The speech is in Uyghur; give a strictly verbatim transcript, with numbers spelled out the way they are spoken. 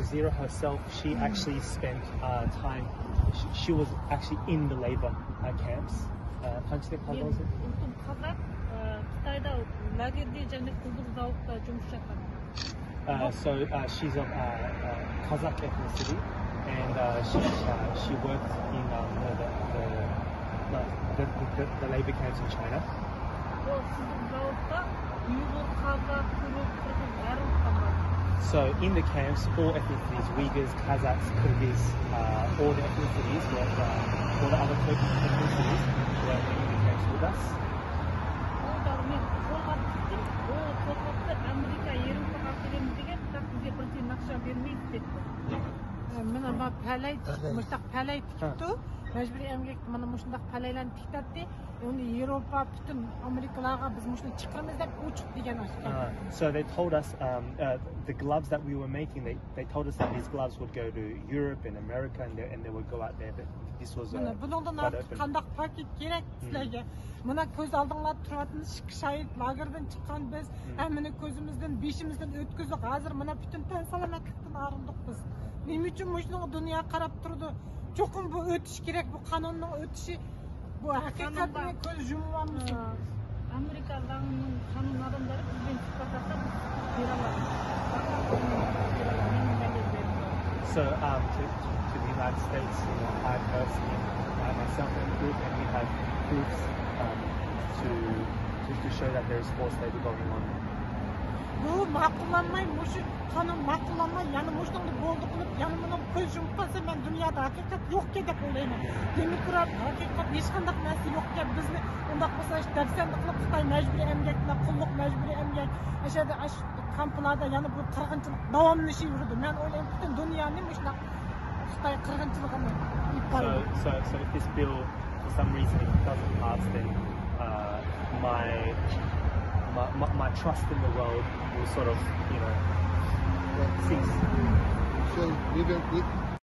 Zira herself, she actually spent uh, time, she, she was actually in the labor uh, camps. Uh, قانچىلىك قالدىڭىز؟ Özüm kazak, e, Xitayda lagerda, yani kulluk zavodda yumuşak. Uh, so uh, she's of uh, uh, Kazakh ethnicity, and uh, she uh, she works in um, the, the, the, the, the, the labor camps in China. O sizin zavodda Uygur, kazak, türk, kırgız, her ırktan var. So in the camps, all ethnicities, Uyghurs, Kazakhs, Kyrgyz, uh, all the ethnicities, were, uh, all the other Turkish ethnicities were in the camps with us. O da men qo'lg'ab tutdim. O qo'lg'abda Amerika yerim qilib kelamiz degan, biroq bizga birinchi naqsha bermaydi debdi. Mana bu palay, murtaq palay tikibdi. Majburiy emgakda mana mushundoq palaylarni tiktatdi. Endi Yevropa, butun Amerikalarga biz mushuni chiqaramiz deb uchiq degan. Uh, so they told us um, uh, the gloves that we were making, they, they told us that these gloves would go to Europe and America and they, and they would go out there. But this was uh, Mana buningdan quite ortiq open. Qandoq paket kerak sizlarga? Mana ko'z oldinglarda turayotgan ikki shahid lagerdan chiqqan biz. Hammani ko'zimizdan, beshimizdan o'tkazib, hozir mana butun tan salomatlikdan ayrildik biz. Nima uchun mushunga dunyo qarab turdi? Cho'qim bu o'tishi kerak, bu qonunning o'tishi. Bu haqiqatni ko'z yumib olmiz. Amerikalıların kanun adamları bizden çıkartırsa biz bir alalım. So um, to, to the United States, you know, I personally, I myself am proof, and we have proofs um, to, to to show that there is forced labor going on. Bu ma'qullanmay, mushu qonun ma'qullanmay, yana mushunga bo'ldi qilib, yana buni ko'z yumib qolsa, men dunyoda haqiqat yo'qki deb o'ylayman. Demokrat haqiqat hech qanday narsa yo'qki, bizni undoq bo'lsa, dafsanda qilib Xitoy majburiy emgak bilan, qulluq majburiy emgak, o'sha yerda ash- kamplarda yana bu qirg'inchilik davomlashaveradi. Men o'ylayman, butun dunyoni mushundoq Xitoy qirg'inchiligini So, so, so if this bill, for some reason, if it doesn't pass, then uh, my, my my my trust in the world will sort of, you know, cease. So we will, we,